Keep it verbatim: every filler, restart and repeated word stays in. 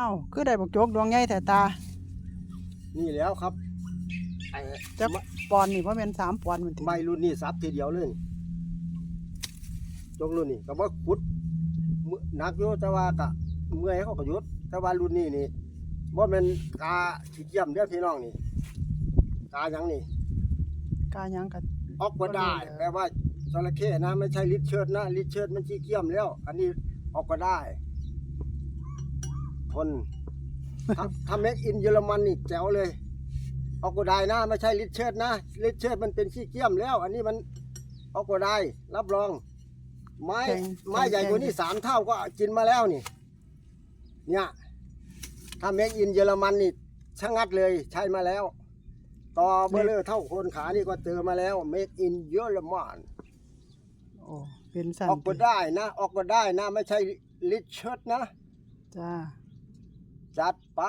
อ้าว คือได้บักจกดวงใหญ่แท้ตา นี่แล้วครับไอ้ จักปอนนี่บ่แม่นสามปอนมันติ ไม้รุ่นนี้สับทีเดียวเลย จกรุ่นนี้ก็บ่ขุดมือหนักอยู่แต่ว่ากะเมื่อยเขาก็หยุด แต่ว่ารุ่นนี้นี่บ่แม่นกาขี้เกียจเด้อพี่น้องนี่ กาหยังนี่ กาหยังกั ออกก็ได้แปลว่าจระเข้นะ ไม่ใช่ลิชเชิร์ดนะ ลิชเชิร์ดมันขี้เกียจแล้ว อันนี้ออกก็ได้ทนถ้าถ้า made in เยอรมันนี่แจ๋วเลย ออกก็ได้นะ ไม่ใช่ลิชเชิร์ดนะ ลิชเชิร์ดมันเป็นขี้เกียจแล้ว อันนี้มันออกก็ได้ รับรอง ไม้ แข็ง ไม้ใหญ่กว่านี้สามเท่าก็กินมาแล้วนี่ เนี่ย ถ้า made in เยอรมันนี่ชะงัดเลยใช้มาแล้ว ต่อเบลอเท่าโคนขานี่ก็เจอมาแล้ว made in เยอรมัน โอ้เป็นสั่น ออกก็ได้นะ ออกก็ได้นะ ไม่ใช่ลิชเชิร์ดนะ จ้า จัดไป